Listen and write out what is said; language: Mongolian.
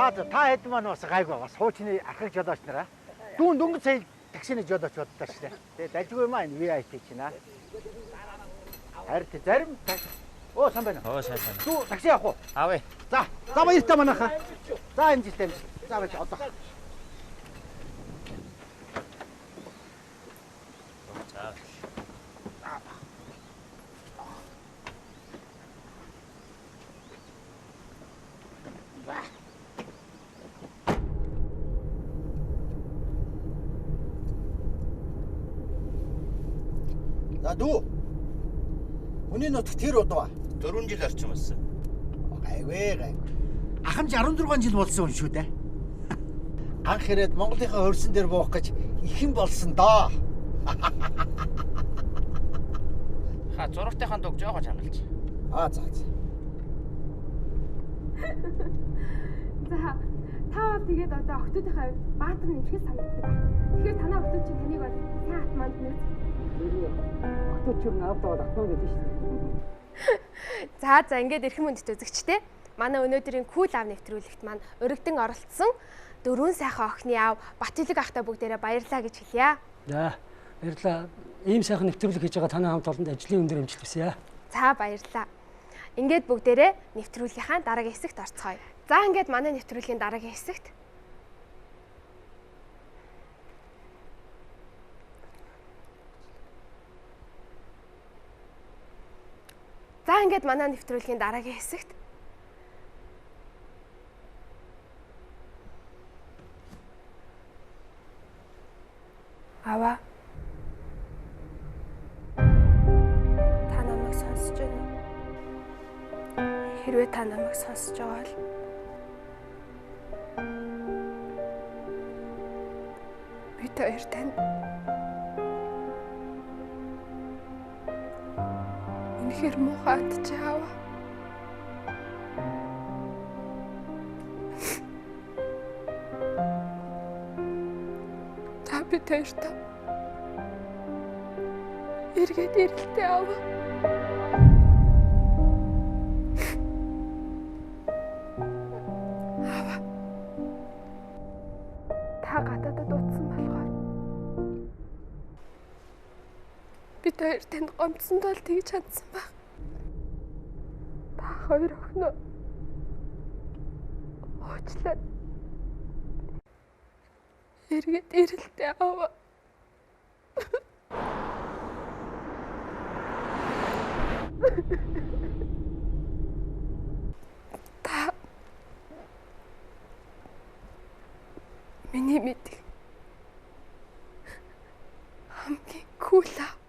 За та хэд маань бас гайгүй бас хуучны архаг жолооч нараа. Дүүн дөнгөж сая таксины жолооч бодлоо шүү дээ. Тэгээ дажгүй юм аа энэ VIP чинь аа. Харин зарим оо сайн байна. Оо сайн байна. Дүү такси авах уу? Авъя. За за баяртай манайхаа. За амжилт амжилт. За баяр одоо. За. За дүү. Хүний нутагт тэр удаа. 4 жил орчим болсон. Гайгүй гайгүй. Ахамж 16 жил болсон хүн шүү дээ. Анх ирээд Монголынхаа хөрсөн дээр буух гэж ихэн болсон доо. Ха зурагтынхаа дуг жоохоо чангалж. Аа за за. За та бол тэгээд одоо октоодынхаа хувьд баатар нэмшгэл санагддаг баг. Тэгэхээр танай октод чинь таныг бол сайн атманд нүүц. Октод ч юу аав даваад атман гэдэг шүү дээ. За за ингээд эрхэм хүндэт үзэгчтэй. Манай өнөөдрийн Cool Аав нэвтрүүлэгт маань өргөдөн оролцсон дөрвөн сайхан охины аав Батэлэг ахтай бүгдээрээ баярлалаа гэж хэлье. За баярлалаа. Ийм сайхан нэвтрүүлэг хийж байгаа танай хамт олонд ажлын өндөр амжилт хүсье. За баярлалаа. Ингээд бүгдээрээ нэвтрүүлгийнхаа дараагийн хэсэгт орцгоё. За ингээд манай нэвтрүүлгийн дараагийн хэсэгт За ингээд манай нэвтрүүлгийн дараагийн хэсэгт Аваа. Та намайг сонсож байна уу? Хэрвээ та намайг сонсож байгаа бол бид хоёр танд үнэхээр муухай хандчихав аваа. Та бид хоёртой эргээд ирэлтэй аваа. Аваа. Та гадаадад утсан болохоор бид хоёр танд гомдсон тул тэгж хандсан баг. Та хоёр охиноо уучлаад эргээд ирэлтэй аваа. Та миний мэдих хамгийн кул аав.